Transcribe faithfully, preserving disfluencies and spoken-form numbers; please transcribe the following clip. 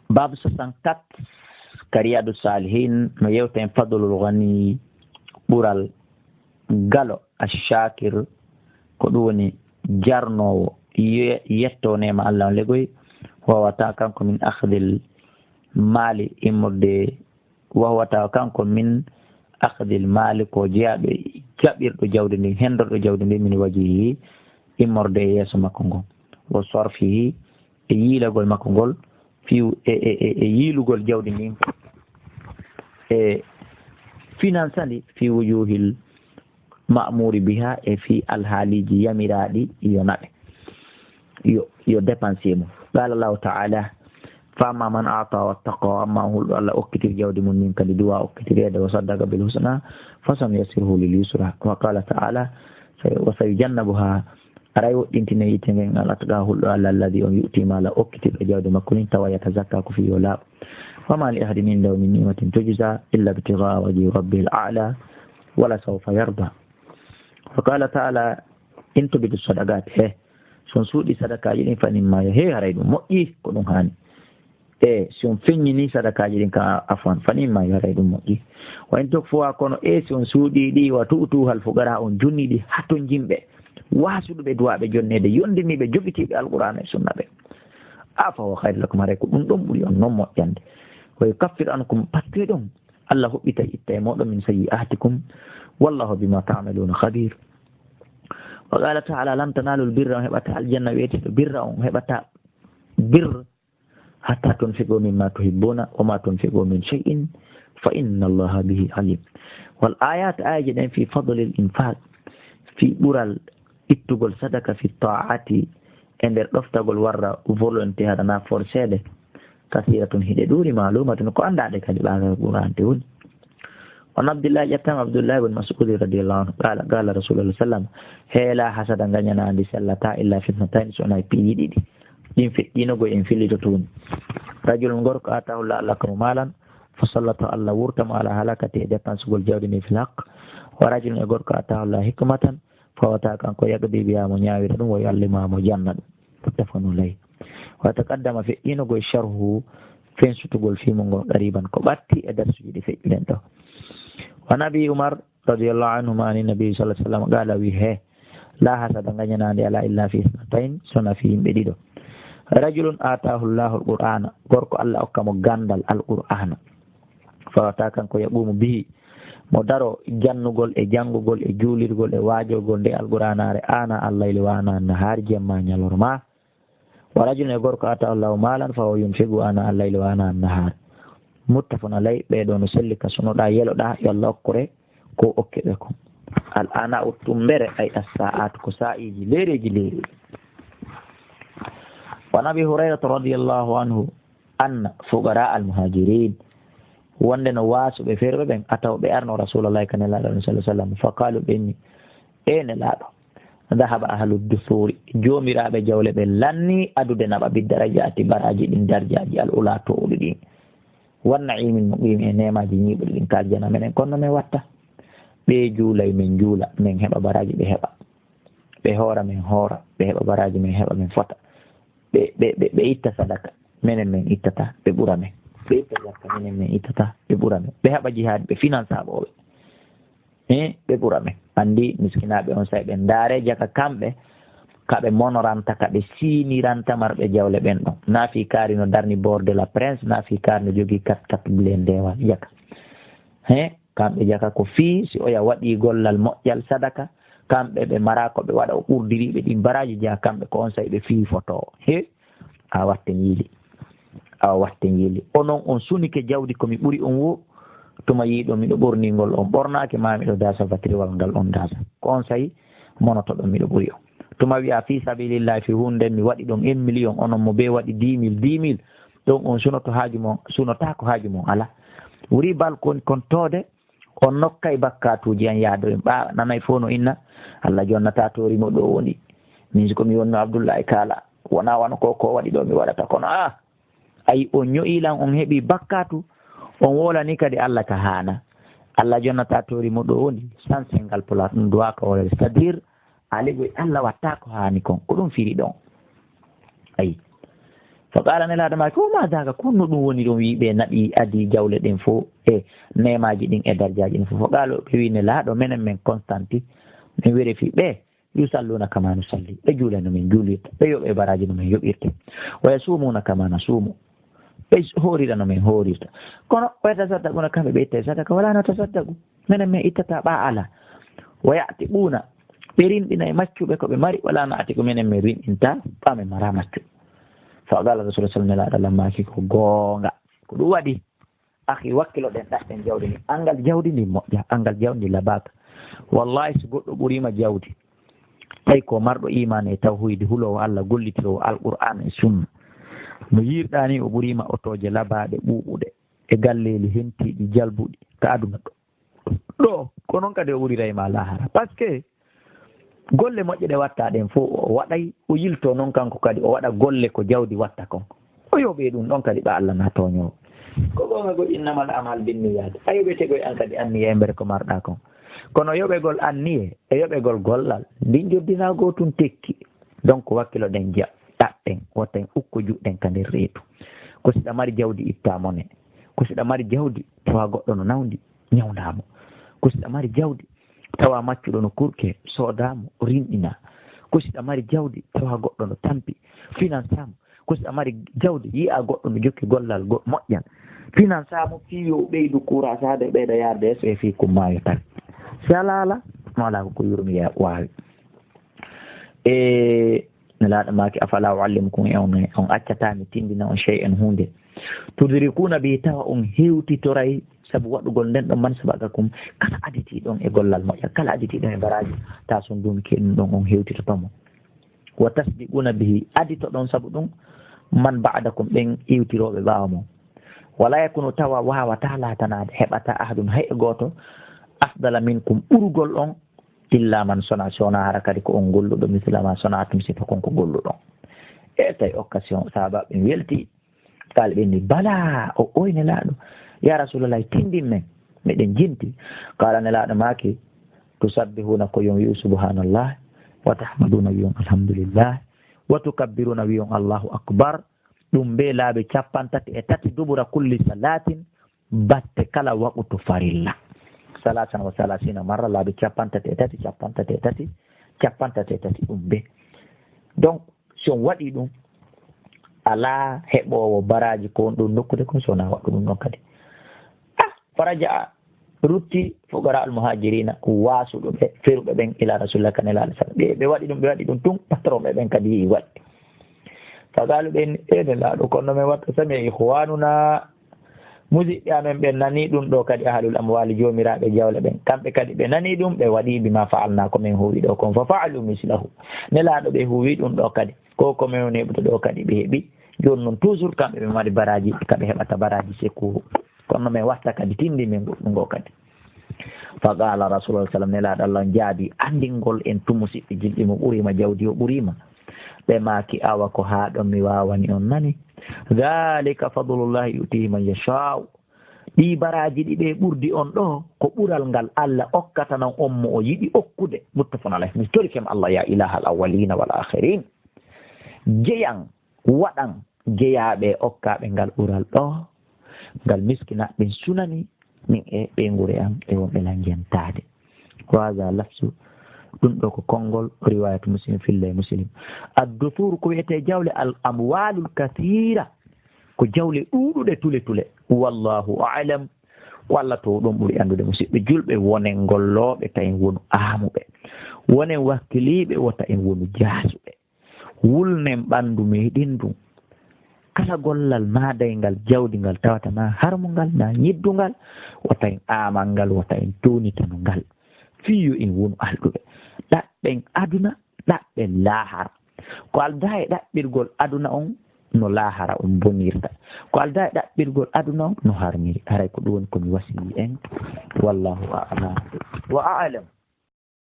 Baabu soixante-quatre ka Riyadu Salihin no yewta en fadlul ghani, ɓural galo, ashakir, ko ɗum woni jarnoowo, ye-, yetto neema Allah on legoy, wawata kanko min akhdil maali, immorde, wawata kanko min akhdil maali, ko jeyaɗo e jaɓirɗo jawdi ndin, hendorɗo jawdi ndin, min wajihi, immorde e yeeso makko ngon, wo sarfihi, e yiilagol makko ngol, fi, e, e, e, e yiilugol jawdi ndin, e finansa ndi, fi wujuhil ma'muri biha, e fi alhaaliiji yamiraaɗi yo naɓe, yo, yo dépensier mo. Qala Allahu ta'ala, fa amma man a'ta wattaqa, amma on hulɗo Allah okkitir jawdi mum min kadi duwa okkitireede, wa saddaqa bil husna, fa sanuyassiruhu lil yusra. Wa qala ta'ala, wa sayujannabuha, aray woɗɗintine yitte ngen al atqa hulɗo Allah, alladhi on yu'ti mala okkitirɗo jawdi makko nin, tawa yatazakka ko fi yo laaɓ. Wa ma li ahadin indahu min ni'matin tujza illa ibtigha'a wajhi rabbihil a'la, wala sawfa yarda. Wa qala ta'ala, in tubdu sadaqat, he, si on suuɗi sadakaaji ɗin, fa nimma, he, haray ɗum moƴƴi, ko ɗum haani. E si on feññini sadakaaji ɗin ka afwan, fa nimma, haray ɗum moƴƴi. Wa in tukhfuha, kono e si on suuɗi ɗi, wa tu'tuhal fuqara, on junni ɗi hatonjinɓe, wasuɗuɓe duwaɓe jonneede, yondiniɓe, jogitiɓe Alqur'aana e Sunna ɓe. A fa huwa khayrun lakum, haray ko ɗum ɗon ɓuri on non moƴƴande. Wa yukaffir ankum, pattoy ɗon, Allah huɓɓita itta e moɗon min sayyi'atikum, wallahu bima ta'maluna khabir. Wa qala ta'ala, lan tanalul birra, on heɓata aljanna weetiɗo birra, on heɓata birr, hatta tunfiqu mimma tuhibbuna, wa ma tunfiqu min shay'in fa inna Allaha bihi alim. Wal ayat, ayaji ɗen, fi fadlil infaq, fi ɓural ittugol sadaka, fi ta'ati, e nder ɗoftagol warra volonté, haɗana forceede, kasiratun, hiɗe ɗuuri, malumatun, ko anndaɗe kadi, ɓaagal Qur'an te woni. On Abdullah, ƴettam Abdullah ibn Mas'ud radiyallahu anhu, qala, qala Rasulullah sallam, heela hasada ngañanaandi sellata illa fitnatayn, so wonaa e piiji ɗiɗi. Ɗin feƴƴinogol en fillitoto woni. Rajulun, gorko, atahu Allah, Allah ka mo maalan, fa sallata, Allah wurta mo ala halakati, e dépensegol jawdi ndi fil haqq. Wa rajulun, e gorko, atahu Allah hikmatan, fawata kanko yaqdi biha, mo ñaawira ɗum, wa yuallimuha, mo janna ɗum. Muttafaqun alayh. Wa taqaddama, feƴƴinogol, sharhu, fensutugol fii mun ngol, qariban, ko ɓatti e darsuji ɗi feƴƴuɗen ɗo. Wa an Abi Umar radiyallahu anhuma an Nabi sallallahu alaihi wasallam qala, wi he, la hasada, ngañanaandi ala illa fi isnatayn, sona fi yimɓe ɗiɗo. Rajulun atahu Allahu al-Qur'ana, gorko Allah okka mo gandal Al-Qur'ana. Fawata kanko yaqumu bihi, mo daro jannugol e janngugol e juulirgol e waajorgol nde Alqur'anaare ana al-layli wa ana an-nahaar, jemma ñalorma. Wa rajulun, e gorko, atahu Allahu maalan fa huwa yunfiqu ana al-layli wa ana an-nahaar. Muttafaqun alayh, ɓee ɗoo no selli ka sunoɗaa, yeloɗaa, yo Allah okkore ko okke ɓe kon. Al-ana'u, tumbere, ay as-sa'at, ko sa'iiji, leereeji, leereeji. Wa an Abi Hurayrata radiyallahu anhu, anna fuqara al-muhajirin, wonde no waasuɓe ferɓe ɓen, ataw, ɓe arno Rasulallahi, ka Nelaaɗo sallallahu alaihi wasallam, fa qalu, ɓe inni, e Nelaaɗo, dhahaba ahlu dusuri, joomiraaɓe jawle ɓe lanni adude naɓa, bid darajati, baraaji ɗin, darjaaji, al ula, toowɗi ɗin, wan na'imil muqim, e neemaaji ñiiɓuɗi ɗin ka aljana, menen kono men watta. Ɓe juulay, men juula, men heɓa baraaji, ɓe heɓa. Ɓe hoora, men hoora, ɓe heɓa baraaji, men heɓa, men fota. Ɓe, ɓe, ɓe, ɓe itta sadaka, menen men ittata, ɓe ɓura men. Ɓe itta jakka, menen men ittata, ɓe ɓura men. Ɓe haɓa jihaadi, ɓe finance haɓooɓe. Hein, ɓe ɓura men. Anndi miskinaaɓe on, say ɓe ndaare jaka kamɓe, ka ɓe monoranta, ka ɓe siiniranta marɓe jawle ɓen ɗon. Na fii kaari no darni bord de la prince, na fii kaari no jogii kat kat blindé wa jaka. Hein, kamɓe jaka ko fii si oya waɗii gollal moƴƴal sadaka, kamɓe ɓe maraa ko ɓe waɗa, o ɓurdiriiɓe ɗin baraaji, jaa kamɓe ko on say ɓe fii foto. He, a watten yiili. A watten yiili. Onon on sunike jawdi ko mi ɓuri on wo, tuma yiiɗo miɗo ɓorningol on ɓornaake, ma miɗo daasa batiriwal ngal on daasa. Ko on say monoto ɗon miɗo ɓuri on. Tuma wi'a fi sabilillahi, fi hunde mi waɗi ɗon un million, onon mo bee waɗi dix mille, dix mille. Ɗon on sunoto haaju mon, sunotaako haaju mon alaa. Wuri balkoni kon toode, on nokkay bakkatuuji an yaado en. Ɓaa nanay fof no inna, Allah jonnata toori mo ɗo woni. Min si ko mi wonno Abdullahi Kaala, wona wano ko, ko waɗi ɗo mi waɗata, kono ah, ayi, on ño'i lan, on heɓi bakkatu, on wolani kadi Allah ka haana. Allah jonnata toori mo ɗo woni, sansengal pulaar ɗum duwaa ka wolere, c'est-à-dire, aligoy Allah watta ko haani kon. Ko ɗum firi ɗon. Ayi. Fa qala, Nelaaɗo maaki, "Wa ma daka, ko honno ɗum woni?" Ɗum wi'i ɓe naɓi adi jawle ɗen fof e neemaaji ɗin e darjaaji ɗin fof. Fa qala, ɓe wi'i, "Nelaaɗo, menen men constanti, min were fii ɓe, yusalluna kama nusalli, ɓe juula no min juulirta, ɓe yoɓa e baraaji no min yoɓirta, wa yasumuna kama nasumu, ɓe hoorira no min hoorirta. Kono wa yatasaddaquna, kamɓe ɓe itta e sadaka, wala natasaddaqu, menen men ittata ɓa ala. Wa ya'tiquna, ɓe rinɗina e maccuɓe ko ɓe mari, wala na'tiqu, menen men rinɗinta ɓa men mara maccuɓe." Fa qala Rasulullah sallallahu alaihi wasallam, Nelaaɗo Allah maaki, "Ko goonga, ko ɗum waɗi." Akhi, wakkiloɗen ɗaɓɓen jawdi ndi. Angal jawdi ndi moƴƴa, angal jawdi ndi labaaka. Wallahi, so goɗɗo ɓuriima jawdi, tawi ko marɗo iimaan e tawhiidi, huloowo Allah, gollitiroowo Alqur'aan e Sunna, no yiirɗaa ni, o ɓuriima otooje labaaɗe ɓuuɓuɗe e galleeli hentiiɗi jalbuɗi ka aduna ɗo. Ɗo, ko noon kadi o ɓurirayma laahara. Parce que golle moƴƴe ɗe watta ɗen fof o waɗay, o yilto noon kanko kadi o waɗa golle ko jawdi watta kon. O yoɓe ɗum ɗon kadi ɓa Allah na tooñoowo. Ko goonga gol, innamal a'maalu binniyaati. A yoɓete koy an kadi anniye e mbere ko marɗa kon. Kono yoɓegol anniye e yoɓegol gollal, ndin joddina goo tun tekki. Donc, wakkiloɗen ja-, ɗaɓɓen, wota en ukko juɗɗen ka nder reedu. Ko si ɗa mari jawdi, itta mone. Ko si ɗa mari jawdi, tawa goɗɗo no nawndi, ñawndaa mo. Ko si ɗa mari jawdi, tawa maccuɗo no kurke, soodaa mo, rinɗina. Ko si ɗa mari jawdi, tawa goɗɗo no tampi, finansaa mo. Ko si ɗa mari jawdi, yi'a goɗɗo no jokki gollal go-, moƴƴal, finansaa mo fii yo ɓeydu kuuraasaade, ɓeyda yaarde yeeso e fii kummaayo tan. Si alaa alaa, mo alaa ko ko yurmi ya-, waawi. E Nelaaɗo maaki, "Afala uallimukum, e on, on accataa mi tindina on shay'an huunde, tudrikuna bi, tawa on hewtitoray sabu waɗugol nden ɗon, man sabaqakum, kala aditii ɗon e gollal moƴƴal, kala aditii ɗon e baraaji, ta son dumi ke ɗum ɗon on hewtitoto mo. Wa tasbiquna bihi, adito ɗon sabu ɗum, man ba'dakum, ɓen iwtirooɓe ɓaawo mo. Wala yakunu, tawa waawataa laatanaade, heɓataa ahadun, hay e gooto, afdala minkum, ɓurugol on, illa man, sona, sona hara kadi ko on golluɗo, misla ma sana'tum, sifa kon ko golluɗon." E tawi occasion, sahaaba ɓen welti, kaali ɓen ni, "Bala, o oy Nelaaɗo, ya Rasulallah, tindin men, meɗen jinti." Kaala Nelaaɗo maaki, "Tusabbihuna, ko yon wi'u subhanallah, wa tahmaduna, wi'on alhamdulillah, wa tukabbiruna, wi'on Allahu akbar." Ɗum be laabi cappanɗe tati e tati, dubura kulli salatin, batte kala waqutu farilla. Salatan wa salasina marra, laabi cappanɗe tati e tati, cappanɗe tati e tati, cappanɗe tati e tati, ɗum be. Donc, si on waɗi ɗum, alaa heɓoowo baraaji ko on ɗon nokkude kon, so wonaa waɗu ɗum ɗon kadi. Ah, faraja a rutti fuqara al muhajirina, waasuɗo ɓe, feruɓe ɓen ila Rasulillah kan ila sallam. Ɓe, ɓe waɗi ɗum, ɓe waɗi ɗum tun, patron ɓe ɓen kadi yi'i waɗi. Faqalu ɓen, "E Nelaaɗo, kono men watta, sami ikhwanuna, musidɓe amen ɓen nani ɗum ɗo kadi, ahlul amwali, joomiraaɓe jawle ɓen. Kamɓe kadi ɓe nani ɗum, ɓe waɗi bima fa'alna, ko men huwi ɗo kon. Fa fa'alu mislahu." Nelaaɗo, ɓe huwi ɗum ɗo kadi. Ko, ko men woni heɓude ɗo kadi ɓe heɓi. Jooni noon, toujours kamɓe ɓe mari baraaji, ka ɓe heɓata baraaji secours. Kono men watta kadi tindi men goɗɗum ngo kadi. Fa qala Rasulullah sallam, Nelaaɗo Allah on jaabi anndingol en tun, musiɓɓe julɓe, mo ɓuriima jawdi, o ɓuriima. Ɓe maaki, "Awa ko haa ɗon mi waawani on nani? Dhalika fadlullahi yu'tihi man yasha'u." Ɗii baraaji ɗi ɓe ɓurdi on ɗo, ko ɓural ngal Allah okkata non on mo o yiɗi okkude. Muttafaqun alayh. Mi torike ma Allah, ya ilahal awwalina wal akhirin. Jeyan, waɗan jeyaaɓe e okkaaɓe ngal ɓural ɗo, ngal miskinaɓe ɓen sunani min e ɓeynguure am e wonɓe lan jentaade. Wa hadha lafzu, ɗum ɗo ko konngol riwayat Muslim, filla e Muslim. Ad-duthur ko wiyetee jawle, al amwalul kathira, ko jawle ɗuuɗuɗe tule tule. Wallahu a'lam. Ko Allah to ɗum ɓuri anndude, musiɓɓe julɓe, wonen gollooɓe tawi wonu aamuɓe, wonen wakkiliiɓe wota en wonu jaasuɓe. Wulnen ɓanndu meɗen ndun. Kala gollal maadayngal jawdi ngal tawata na harmungal na ñiddungal, wota en aaman ngal, wota en townitanu ngal. Fii yo en wonu alɗuɓe. Ɗaɓɓen aduna, ɗaɓɓen laahara. Ko aldaa e ɗaɓɓirgol aduna on, no laahara on bonirta. Ko aldaa e ɗaɓɓirgol aduna on, no harmiri. Haray ko ɗum woni ko mi wasiyii en. Wallahu a'lam wa a'lam.